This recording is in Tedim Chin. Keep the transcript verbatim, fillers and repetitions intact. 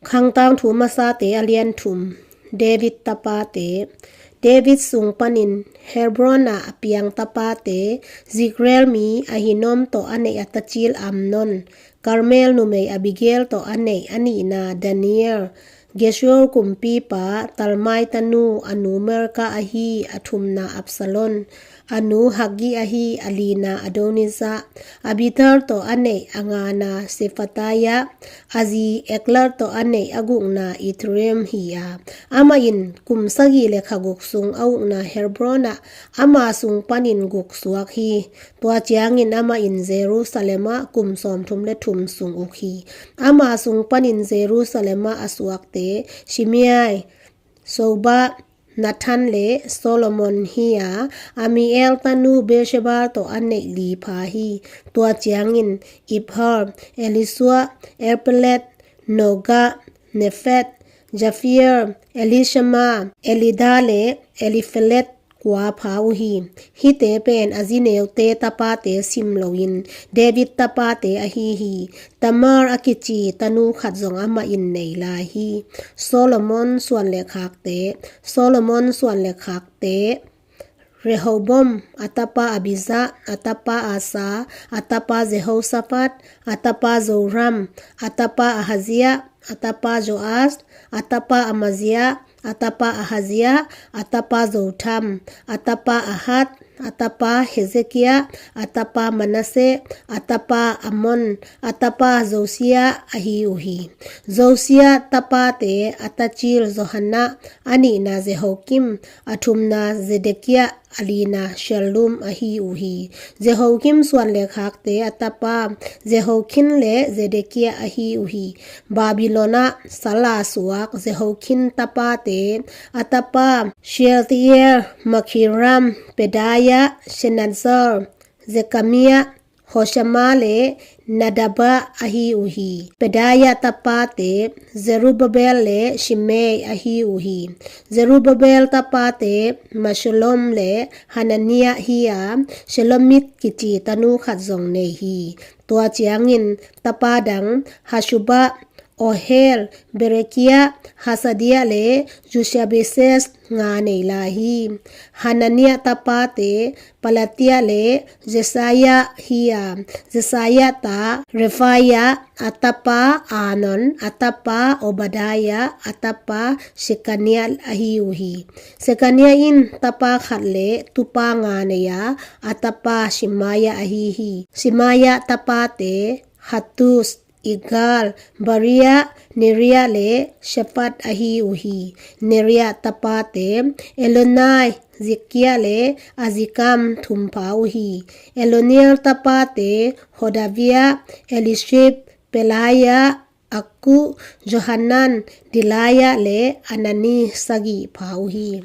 Khangtang Thu Masate a lian thum. David tapate. David sung panin Hebron ah a piang tapate, Zikri mi Ahinoam tawh a neih a tacil Amnon, Karmel numei Abigail tawh a neih a nihna Daniel, Geshur kumpipa Talmai tanu a nu Maaka ahi a thumna Absalom, a nu Haggi ahi a lina Adonija, Abiathar tawh a neih a ngana Shephatiah, a zi Eglon tawh a neih a gukna Ithream hi a, amah in kum sagih le kha guk sung a ukna Hebron ah ama sung panin guk suak hi. Tua ciangin amah in Jerusalem ah kum sawmthum le thum sung uk hi. Ama sung panin Jerusalem ah a suakte Shimei, Sobab, Nathan le Solomon hi a, Ammiel tanu Bathsheba tawh a neih li pha hi. Tua ciangin Ibhar, Elisua, Elpelet, Noga, Nepheg, Japhia, Elishama, Elida le Eliphelet kua pha uh hi. Hihte pen a zi neute tapate sim loin David tapate ahi hi. Tamar a kici tanu khat zong amah in nei lai hi. Solomon suan le khakte. Solomon suan le khakte. Rehoboam, a tapa Abija, a tapa Asa, a tapa Jehoshafat, a tapa Joram, a tapa Ahazia, a tapa Joas, a tapa Amazia, a tapa Ahazia, a tapa Jotham, a tapa Ahaz, a tapa Hezekia, a tapa Manasseh, a tapa Amon, a tapa Josia ahi uh hi. Josia tapate a tacil Johanan, a nihna Jehoiakim, a thumna Zedekiah, a lina Shallum ahi uh hi. Jehoiakim suan le khakte a tapa Jehoiakin le Zedekiah ahi uh hi. Babylon ah sal a suak Jehoiakin tapate a tapa Shealtiel, Malkiram, Pedaiah, Shenazar, Jekameam, Hoshama le Nadab ahi uh hi. Pedaiah tapate Zerubbabel le Shimei ahi uh hi. Zerubbabel tapate Meshullam le Hananiah hi a, Shelomith kici tanu khat zong nei hi. Tua ciangin tapa dang Hashub, Ohel, Berekiah, Hasadia le Jushabeses nga nei lai hi. Hananiah tapate Pelatiah le Jesaiah hi a, Jesaiah ta Rephaiah, a tapa Amon, a tapa Obadiah, a tapa Shekaniah ahi uh hi. Shekaniah in tapa khat le tupa nga nei a, a tapa Shemaiah ahi hi. Shemaiah tapate Hattush, Igal, Bariah, Neriah le Shaphat ahi uh hi. Neriah tapate Eloni, Zikri le Azrikam thum pha uh hi. Eloni tapate Hodavia, Eliashib, Pelaiah, Akub, Johanan, Delaiah le Anani sagih pha uh hi.